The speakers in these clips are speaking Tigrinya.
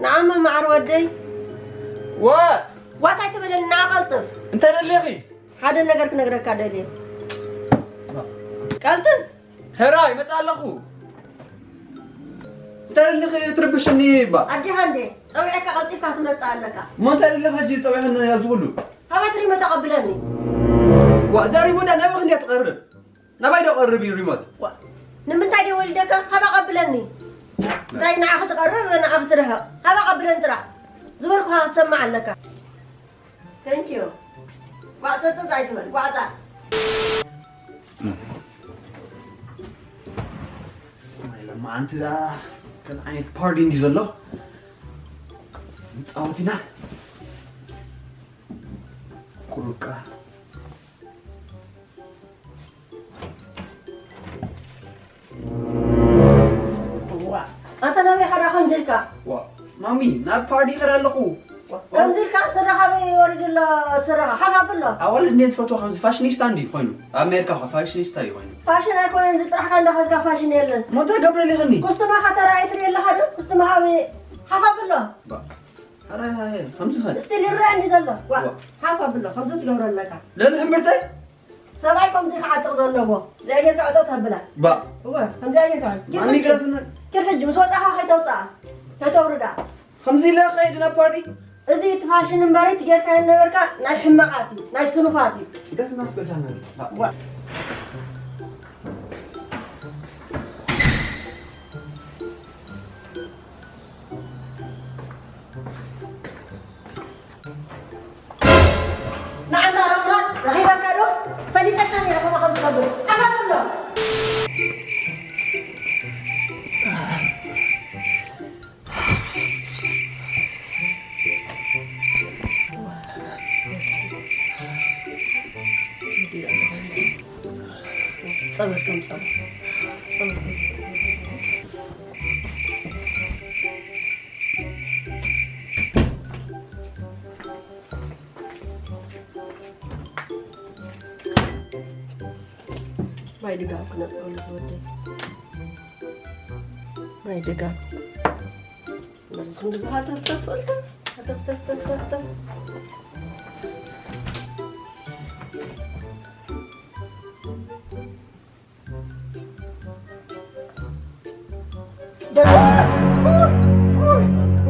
ንዓመ መዓር ወደይ። ዋ! ዋታ ኣይትበለኒ፣ ንዓ ቀልጥፍ። እንታይ ደሊኺ? ሓደ ነገር ክነግረካ ደልየ። ቀልጥፍ። ሕራይ፣ ይመጽእ ኣለኹ። እንታይ ደሊኺ ትርብሽኒ እባ? ኣዴኻ እንዴ? ጸዊዐካ ቀልጢፍካ ክትመጽእ ኣለካ። እሞ እንታይ ደሊኺ ሕጂ ጸዊዕኒ ኣብዚ ኩሉ? ሃባ እቲ ሪሞት ኣቐብለኒ። ዋ፣ እዛ ሪሞት ዳ ናባኺ እንድያ ትቐርብ? ናባይ ዶ ቀርብ እዩ ሪሞት? ዋ፣ ንምንታይ ድየ ወሊደካ? ሃባ ቀብለኒ። እንታይ ንዓኺ ትቐርብ፣ ንዓኺ ትርሕቕ። ሃባ ቀብለኒ ጥራሕ። ዝበልኩኻ ክትሰምዕ ኣለካ። Thank you። ጓዕጸጽ ኣይትበል፣ ጓዕጻጽ። ማይ ለማዓንቲ ደኣ ከም ዓይነት ፓርቲ እንዲ ዘሎ ንጻወት ኢና። ቁሩቃ። ዋ፣ ኣንተ ናበይ ኸዳ ከምዚ ኢልካ? ዋ፣ ማሚ፣ ናብ ፓርቲ ይኸድ ኣለኹ። ከምዚ ኢልካ ስረኻ ኣበይ ወሪዱ ኣሎ? ስረኻ ሓፍ ኣብሎ። ኣዋልድ እንዴት ዝፈትዎ ከምዚ ፋሽኒስታ እንዲ ኮይኑ። ኣብ ኣሜሪካ እኮ ፋሽኒስታ እዩ ኮይኑ። ፋሽን ኣይኮነን፣ እዚ ጥራሕካ እንዳኸድካ ፋሽን የለን። እሞ እንታይ ገብረ ሊኽኒ? ኩስትማኻ ተራእዩ ትርኢ ኣለኻ ዶ? ኩስትማኻ ኣበይ ሓፍ ኣብሎ። ባ፣ ኣረ፣ ኣረ፣ ከምዚ ኸ? እስቲ ይረአ እንዲ ዘሎ። ዋ፣ ዋ። ሓፍ ኣብሎ፣ ከምዚ ትገብሮ ኣለካ። ልዕሊ ሕምብርተይ? ሰብኣይ ከምዚ ክዓጥቕ ዘለዎ። እዚኣ ጌርካ ዕጠቕ ተብላ። ባ። እወ፣ ከምዚኣ ጌርካ። ኪድ ማሚ ሕጂ። ግረፍና። ኪድ ሕጂ፣ ምስ ወጻኻ ከይተውጽኣ። ከይተውርዳ። ከምዚ ኢለ ከይድ ናብ ፓርቲ? እዚ እቲ ፋሽን እምበሪ፣ እቲ ጌርካ ነበርካ ናይ ሕማቓት እዩ፣ ናይ ስኑፋት እዩ። ግረፍና ኣስገዳና። ባ። ዋ። ንዓንታ ረምራት ረኺበካ ዶ? ፈሊጠካ ነይረ ከምኡ ከም ትገብር። ሓፋፍ ኣሎ። ጸበል ከም ጸበል። ጸበል ከም ማይ ድጋፍ ክነጽበሉ ዝወደይ። ማይ ድጋፍ። በዚ ክንዲ ዝሃተፍተፍ ስእልካ። ሃተፍተፍተፍተፍተፍ።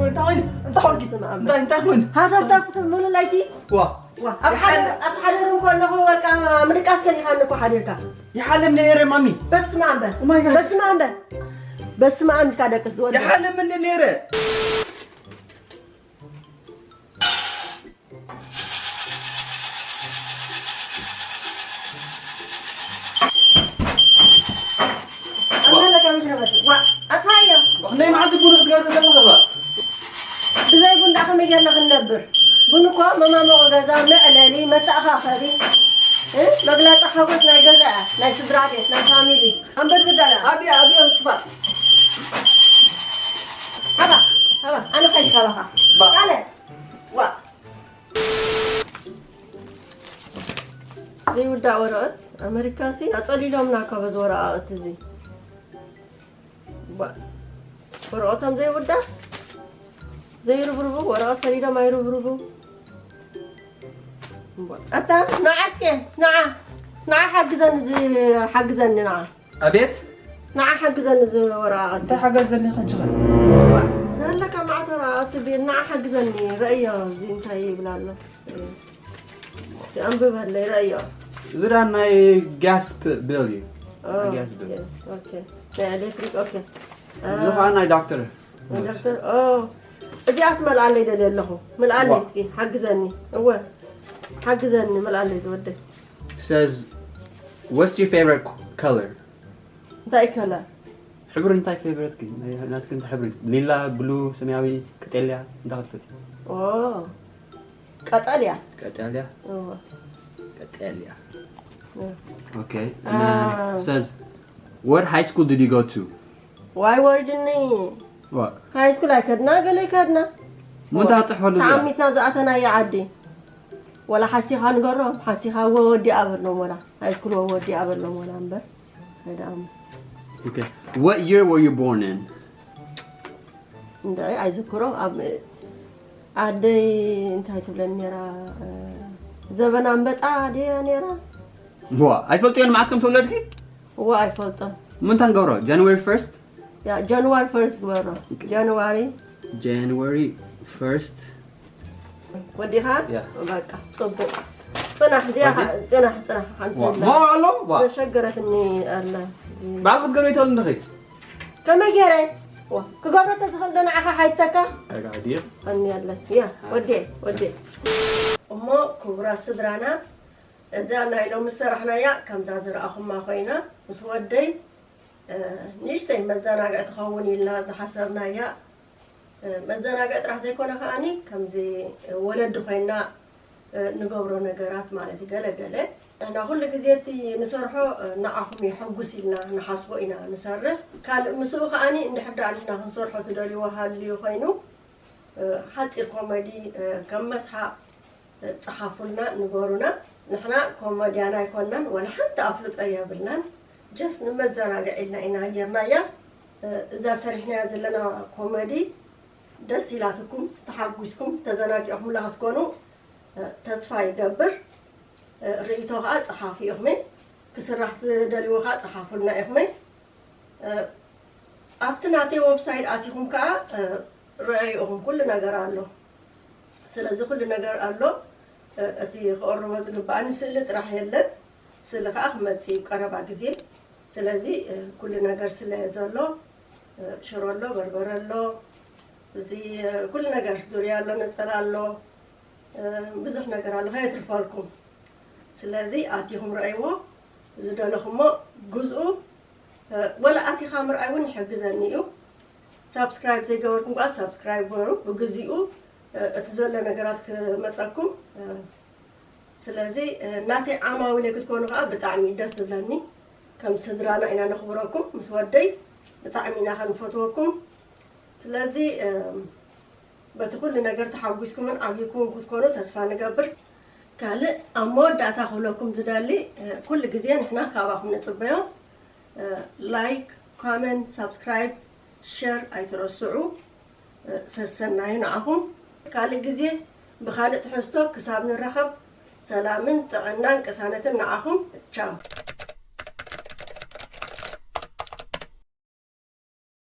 እንታይ ኮይኑ? እንታይ ኮይኑ? ስማ፣ እንታይ፣ እንታይ ኮይኑ? ሃተፍተፍ ክትብል ሙሉ ለይቲ? ዋ። ዋ፣ ኣብ ሓደ፣ ይሓለ- ኣብ ሓደ ሩም ከለኹ በቃ ምድቃስ ከሊኻኒ እኮ ሓዲርካ። ይሓልም ነይረ ማሚ። በስመ ኣብ በል። Oh my God። በስመ ኣብ በል። በስመ ኣብ ኢልካ ደቅስ ዝወዲ። ይሓልም እንደ ነይረ። ኣመለካ ምሽ ነበርቲ። ዋ፣ ኣጥፋዮ። ክንደይ መዓልቲ ቡን ክትገብር ዘለኻ ባ? ብዘይ ቡን ደኣ ከመይ ጌርና ክንነብር? ቡን እኮ መማሞቒ ገዛ፣ መዕለሊ፣ መተኣኻኸቢ፣ እ? መግለጺ ሓጎስ ናይ ገዛ እያ፣ ናይ ስድራ ቤት፣ ናይ ፋሚሊ። ኣንበድብድ ኣላ። ኣብያ፣ ኣብያ፣ ትፋ። ሃባ፣ ሃባ፣ ኣነ ኸይሽ ካባኻ። ባ። ቃለ። ዋ። ዘይውዳእ ወረቐት፣ ኣመሪካሲ ኣጸሊሎምና ካብ እዚ ወረቓቕቲ እዚ። ባ-፣ ወረቐቶም ዘይውዳእ፣ ዘይርብርቡ፣ ወረቐት ሰዲዶም ኣይርብርቡ። ባ-፣ ኣታ፣ ንዓ እስከ፣ ንዓ፣ ንዓ ሓግዘኒ፣ እዚ ሓግዘኒ፣ ንዓ። ኣቤት። ንዓ ሓግዘኒ፣ እዚ ወረቐት። እንታይ ሓገዝ ዘድልየካ እንጂ ኸ? ባ-፣ ዘለካ መዓት ወረቐት ቢል፣ ንዓ ሓግዘኒ፣ ረእዮ፣ እዚ እንታይ ይብል ኣሎ? ኣንብበለይ፣ ረእዮ። እዚ ዳ ናይ ጋስ ብ-፣ ቢል እዩ። ኦ፣ ናይ ጋስ ቢል። ኦኬ፣ ኦኬ። ናይ ኤሌክትሪክ፣ ኦኬ። እዚ ኸዓ ናይ ዶክተር። ናይ ዶክተር፣ ኦ። እዚኣ ትመልኣለይ ደልየ ኣለኹ። ምልኣለይ ዋ። እስኪ፣ ሓግዘኒ። እወ፣ ሓግዘኒ፣ ምልኣለይ ዝወደይ። Says, "What's your favorite c-, color?" እንታይ ከለር? ሕብሪ እንታይ ፌቨሬትኪ? ናይ ናትኪ እንታይ ሕብሪ? ሊላ፣ ብሉ፣ ሰማያዊ፣ ቀጠልያ እንታይ ክትፈትዊ? ኦ፣ ቀጠልያ። ቀጠልያ? እወ። ቀጠልያ። እወ። ኦኬ። አ። And then it says, "What high school did you go to?" ዋይ ወሪድኒ። ዋ። ሃይ ስኩል ኣይከድና፣ ገለ ኣይከድና። ምን ታጽሕፈሉ ዲያ? ተዓሚትና ዝኣተናዮ ዓዲ። ወላ ሓሲኻ ንገሮም፣ ሓሲኻ ወ ወዲኣ በሎም፣ ወላ ሃይስኩል ወ ወዲኣ በሎም፣ ወላ እምበር ኣይደኣሙ። Okay. What year were you born in? እንደ ኣይዝክሮ ኣብ ኣደይ እንታይ ትብለን ነራ? ዘበን ኣንበጣ ድያ ነራ? ዋ ኣይትፈልጥዮን መዓት ከም ተወለድኪ? እዋ ኣይፈልጦም። ምንታ ንገብሮ? January first? ያ ጃንዋሪ ፈርስት ግበሮ። ጃንዋሪ January first. ወዲኻ ያ። በቃ ጽቡቕ። ጽናሕ እዚኣ ኸ- ጽናሕ ጽናሕ ሓንቲ ዋ ኣላ። ማ ኣሎ? ዋ ዘሸገረትኒ ኣላ። ባዕልኩ ትገብሪ ይተል እንድኺ? ከመይ ገይረ? ዋ፣ ክገብሮ ተዝኽእል ዶ ንዓኻ ሓይተካ? ኣጋዲር ኣኒ ኣለ። ያ ወዴ ወዴ። እሞ ክቡራት ስድራና፣ እዛ ናይ ሎሚ ዝሰራሕናያ ከምዛ ዝረኣኹማ ኮይና ምስ ወደይ ንእሽተይ መዘናግዒ ትኸውን ኢልና ዝሓሰብናያ። መዘናግዒ ጥራሕ ዘይኮነ ከዓኒ ከምዚ ወለዲ ኮይና ንገብሮ ነገራት ማለት እዩ። ገለ ገለ ንሕና ኩሉ ግዜ እቲ ንሰርሖ ንዓኹም የሐጉስ ኢልና ንሓስቦ ኢና ንሰርሕ። ካልእ ምስኡ ከዓኒ እንድሕር ደኣ ንሕና ክንሰርሖ ትደልይዎ ሃልዩ ኮይኑ ሓፂር ኮመዲ ከም መስሓቕ ፀሓፉልና፣ ንገሩና። ንሕና ኮመድያን ኣይኮናን፣ ወላ ሓንቲ ኣፍልጦ የብልናን። ጀስት ንመዘናግዒ ኢልና ኢና ጌርናያ። እዛ ሰሪሕናያ ዘለና ኮመዲ ደስ ኢላትኩም፣ ተሓጒስኩም፣ ተዘናጊዕኹምላ ክትኮኑ ተስፋ ይገብር። ርእይቶ ከዓ ፀሓፉ ኢኹም፣ ክስራሕ ዝደልይዎ ከዓ ፀሓፉልና ኢኹም። ኣብቲ ናተይ ወብሳይት ኣቲኹም ከዓ ረኣዩ ኢኹም፣ ኩሉ ነገር ኣሎ። ስለዚ ኩሉ ነገር ኣሎ። እቲ ክቕርቦ ዝግባኣኒ ስእሊ ጥራሕ የለን። ስእሊ ከዓ ክመፅእ እዩ ቀረባ ግዜ። ስለዚ ኩሉ ነገር ስለ ዘሎ ሽሮ ኣሎ፣ በርበረ ኣሎ፣ እዚ ኩሉ ነገር ዙርያ ኣሎ፣ ነፀላ ኣሎ፣ ብዙሕ ነገር ኣሎ፣ ከየትርፈልኩም። ስለዚ ኣቲኹም ረኣይዎ፣ ዝደለኹሞ ግዝኡ። ወላ ኣቲኻ ምርኣይ እውን ይሕግዘኒ እዩ። ሳብስክራይብ ዘይገበርኩም ከዓ ሳብስክራይብ ገበሩ፣ ብግዚኡ እቲ ዘሎ ነገራት ክመፀኩም። ስለዚ ናተይ ዓማዊለ ክትኮኑ ከዓ ብጣዕሚ ደስ ዝብለኒ። ከም ስድራና ኢና ነኽብረኩም፣ ምስ ወደይ ብጣዕሚ ኢና ከንፈትወኩም። ስለዚ በቲ ኩሉ ነገር ተሓጒስኩምን ዓጊብኩምን ክትኮኑ ተስፋ ንገብር። ካልእ ኣብ መወዳእታ ክብለኩም ዝደሊ፣ ኩሉ ግዜ ንሕና ካባኹም ንፅበዮ። ላይክ፣ ኮመንት፣ ሳብስክራይብ፣ ሸር ኣይትረስዑ። ሰሰናዩ ንዓኹም። ካልእ ግዜ ብኻልእ ትሕዝቶ ክሳብ ንራኸብ ሰላምን ጥዕናን ቅሳነትን ንዓኹም። ቻው።